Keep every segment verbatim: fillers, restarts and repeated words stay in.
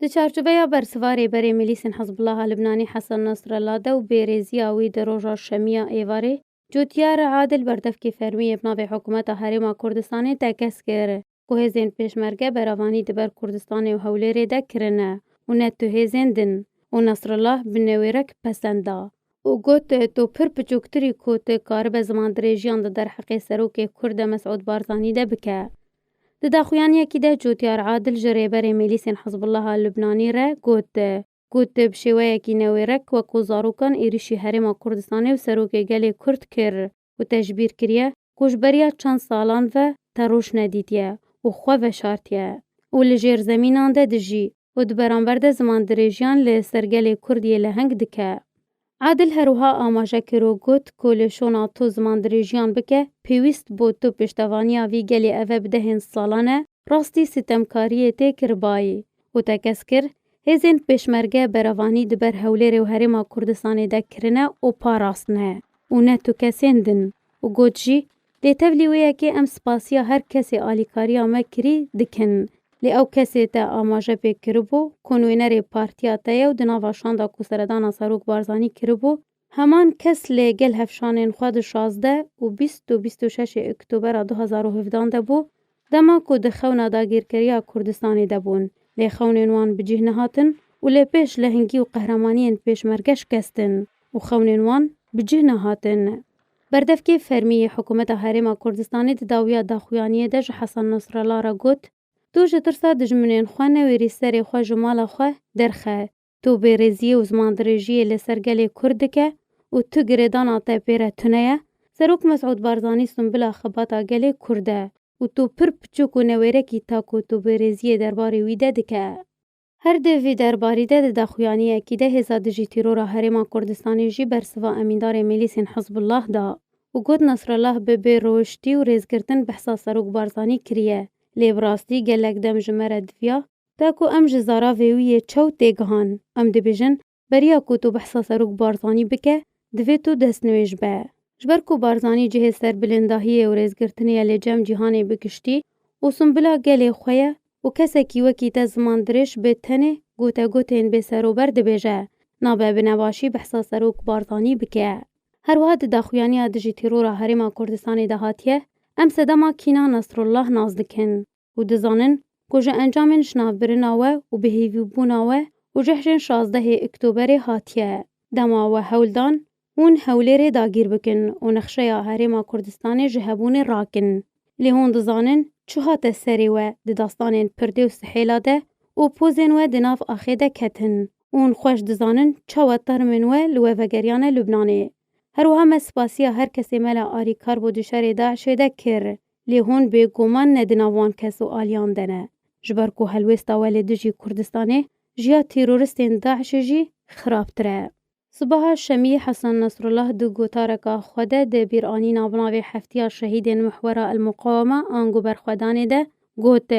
Di çarçoveya bersiva rêberê milîsên Hizbullah a Libnanî Hesen Nasrallah de û bêrêziya wî di roja şemiya êvarê, Cotiyar Adil berdevkê fermî yê bi navê Hikûmeta Herêma Kurdistanê tekez kir ku hêzên pêşmerge beravanî di ber Kurdistanê û Hewlêrê de kirine û ne tu hêzên din û Nasrallah bi newêrek pesend da û got, tu pir piçûktirî ku tu karibe zimandirêjiyan di derheqê serokê Kurd de Mesûd Barzanî de bike. Di daxuyaniyekî de Cotiyar Adil ji rêberê milîsên Hizbullah a Libnanî re got, got, bi şêweyekî newêrek wekû zarokan êrîşî Herêma Kurdistanê û serokê gelê Kurd kir û te ji bîr kiriye ku ji beriya çend salan ve te roj nedîtiye û xwe veşartiye û li jêr zemînan de dijî û di beramber de zimandirêjiyan li ser gelê Kurd yê leheng dike. Adil her wiha amaje kir û got ku li şona tu zimandirêjiyan bike, pêwîst bo tu pêştevaniya vî gelê eve bi dehên salan e, rastî sitemkariyê tê kiribayî û tekez kir, hêzên pêşmerge beravanî di ber Hewlêrê û Herêma Kurdistanê de kirine û parastine û ne tu kesên din û got jî, lê tevlî wê yekê em spasiya her kesê alîkariya me kirî dikin. Lê ew kesê te amaje pê kiribû ku nûnerê partiya te ye û di nava şanda ku seredana Serok Barzanî kiribû, heman kes lê gel hevşanên xwe di şazdeh û bîst û bîst û şeş Oktobera du hezar û hevdehan de bû, dema ku di xewna dagîrkeriya Kurdistanê de bûn. Lê xewnên wan bi cih nehatin û lê pêş lehengî û qehremaniyên pêşmerge şikestin û xewnên wan bi cih nehatin. Berdevkê fermî yê Hikûmeta Herêma Kurdistanê di dawiya daxuyaniyê de ji Hesen Nasrallah re got, tu ji tirsa dijminên xwe newêrî serê xwe ji mala xwe derxe. Tu bêrêziyê û zimandirêjiyê li ser gelê Kurd dike û tu girêdana te pê re tune ye. Serok Mesûd Barzanî sumbila xebata gelê Kurd e û tu pir piçûk û newêrekî ta ku tu bêrêziyê derbarê wî de dike. Her di vî derbarî de di daxuyaniyekî de hêza dijî tîrora Herêma Kurdistanê jî bersiva emîndarê milîsên Hizbullah da û got, Nasrallah bi bê rûhiştî û rêzgirtin behsa Serok Barzanî kiriye. Lê bi rastî gelek dem ji me re diviya, ta ku em ji zaravê wî yê çew têgihan. Em dibêjin, beriya ku tu behsa Serok Barzanî bike, divê tu destnûêj be. Ji ber ku Barzanî cihê serbilindahiyê û rêzgirtinê ye li cem cîhanê bi giştî û sumbila gelê xwe ye û kesekî wekî te zimandirêj bi tenê gotegotên bêserober dibêje, nabe bi nebaşî behsa Serok Barzanî bike. Her wiha di daxuyaniya dijî tîrora Herêma Kurdistanê de hatiye, em sedema kîna Nasrullah nas dikin û dizanin ku ji encamên jinavbirina we û bihêvîbûna we û cehşên şazdehê Oktoberê hatiye. Dema we hewl dan hûn Hewlêrê dagîr bikin û nexşeya Herêma Kurdistanê ji hebûnê rakin. Lê hûn dizanin çi hate serê we di dastanên Pirdê û Sihêla de û pozên we di nav axê de ketin. Hûn xweş dizanin çawa termên we li we vegeriyane Lubnanê. Her wiha me spasiya her kesê me le arîkar bû di şerê DAIŞê de kir. Lê hûn bêguman ne di nav wan kes û aliyan de ne. Ji ber ku helwêsta we li dijî Kurdistanê ji ya teroristên DAIŞê jî xirabtir e. Sibaha Şemiyê Hesen Nasrullah di gotareka xwe de di bîranîna bi navê Heftiya Şehîdên Mihwera El Muqawema ango Berxwedanê de got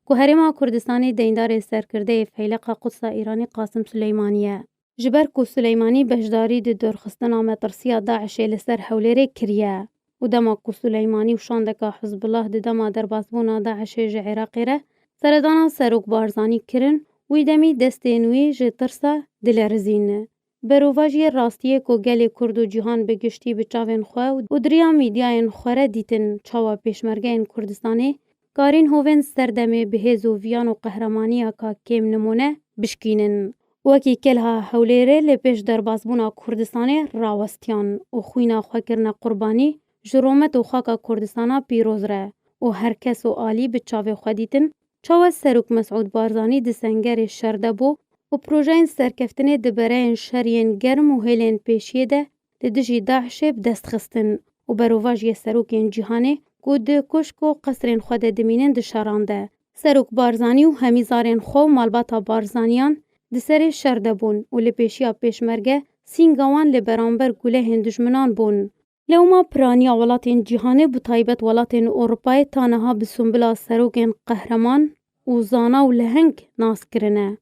ku Herêma Kurdistanê deyndarê serkirdeyê Feyleqa Qudsa Îranî Qasim Suleymanî ye. Ji ber ku Suleymanî beşdarî di dorxistina metirsiya DAIŞê li ser Hewlêrê kiriye û dema ku Suleymanî û şandeka Hizbullah di dema derbasbûna DAIŞê ji Iraqê re seredana Serok Barzanî kirin, wî demî destên wî ji tirsa dilerizîn. Berovajiyê rastiyê ku gelê Kurd û cîhan bi giştî bi çavên xwe û di riya mîdyayên xwe re dîtin, çawa pêşmergeyên Kurdistanê karîn hovên serdemê bi hêz û viyan û qehremaniyeka kêm nimûne bişkînin. Wekî Kelha Hewlêrê lê pêş derbasbûna Kurdistanê rawestiyan û xwîna xwe kirine qurbanî ji rûmet û xaka Kurdistana pîroz re û her kes û alî bi çavê xwe dîtin, çawa Serok Mesûd Barzanî di sengerê şer de bû û projeyên serkeftinê di bereyên şer yên germ û hêlên pêşiyê de li dijî DAIŞê bi dest xistin û berovajiyê serokên cîhanê ku di koşk û qesrên xwe de dimînin dişerande. Serok Barzanî û hemîzarên xwe û malbata Barzaniyan di serê şer de bûn û li pêşiya pêşmerge sînga wan li beramber gulehên dijminan bûn. Lewma piraniya welatên cîhanê, bi taybet welatên Ewropayê, ta niha bi sumbila serokên qehreman û zana û leheng nas kirine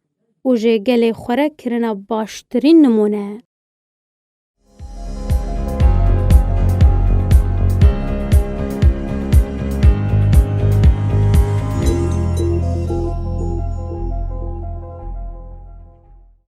û ji gelê xwe re kirine baştirîn nimûne.